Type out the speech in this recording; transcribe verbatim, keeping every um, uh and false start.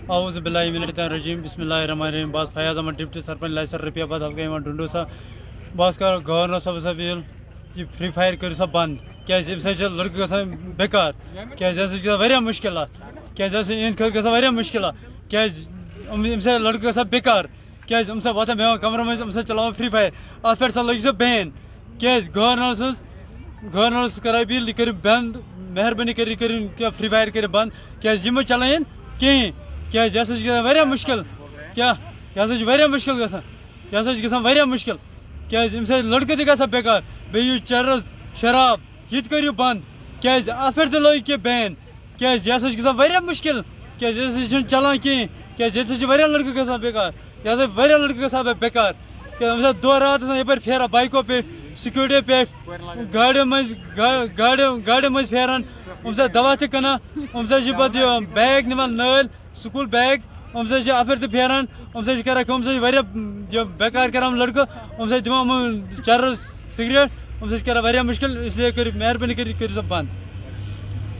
اعوذ باللہ من الشیطان الرجیم، بسم اللہ الرحمن الرحیم۔ بس فیاض احمد، ڈپٹی سرپنچ لائسر رپیا بد حلقہ یوان ڈنڈو سا۔ بس کرو گورنر صاحب سا اپیل، یہ فری فائر کٔرِو سا بند، کیازِ امہِ سۭتۍ چھِ لڑکہٕ گژھان بیکار، کیازِ یہِ ہسا چھِ گژھان واریاہ مُشکلات، کیازِ یہِ ہسا چھِ یِہنٛدِ خٲطرٕ گژھان واریاہ مُشکلات، کیازِ یِم، امہِ سۭتۍ لڑکہٕ گژھان بیکار، کیازِ یِم سا واتان بیٚہوان کمرن منٛز، یِم سا چلاوان فری فائر، اتھ پٮ۪ٹھ سا لٔگۍ سا بین، کیازِ گورنر سٕنٛز، گورنر سٕنٛز کران اپیل، یہِ کٔرِو بند، مہربٲنی کٔرِتھ یہِ کٔرِو کینٛہہ فری فائر کٔرِتھ بند، کیازِ یِم چلٲیِن کِہیٖنۍ، کیازِ یہِ ہسا چھِ گژھان واریاہ مُشکل، کیٛاہ، یہِ ہسا چھِ واریاہ مُشکل گژھان، یہِ ہسا چھِ گژھان واریاہ مُشکل، کیازِ اَمہِ سۭتۍ لڑکہٕ تہِ گژھان بیکار، بیٚیہِ یُس چرس، شراب، یہِ تہِ کٔرِو بند، کیازِ اَتھ پٮ۪ٹھ تہِ لٲگِو کینٛہہ بین، کیازِ یہِ ہسا چھِ گژھان واریاہ مُشکل، کیازِ یہِ ہسا چھِنہٕ چلان کِہیٖنۍ، کیازِ ییٚتہِ ہسا چھِ واریاہ لڑکہٕ گژھان بیکار، یہِ ہسا چھِ واریاہ لڑکہٕ گژھان بے-، بیکار، کیازِ یِم چھِ دۄہ راتھ آسان یپٲرۍ پھیران بایکو پٮ۪ٹھ، سکوٗٹی پٮ۪ٹھ، گاڑیو منٛز، گا-، گاڑیو، گاڑیو منٛز پھیران، یِم چھِ دوا تہِ کٕنان، یِم چھِ پتہٕ یہِ بیگ نِوان نٲلۍ، سکوٗل بیگ، یِم چھِ اَپٲرۍ تہِ پھیران، یِم چھِ کران کٲم، یِم چھِ واریاہ، یہِ بیکار کران لڑکہٕ، یِم چھِ دِوان یِمن چرس، سگریٹ، یِم چھِ کران واریاہ مُشکل، اس لیے کٔرِو مہربٲنی کٔرِتھ، کٔرِو سا بند۔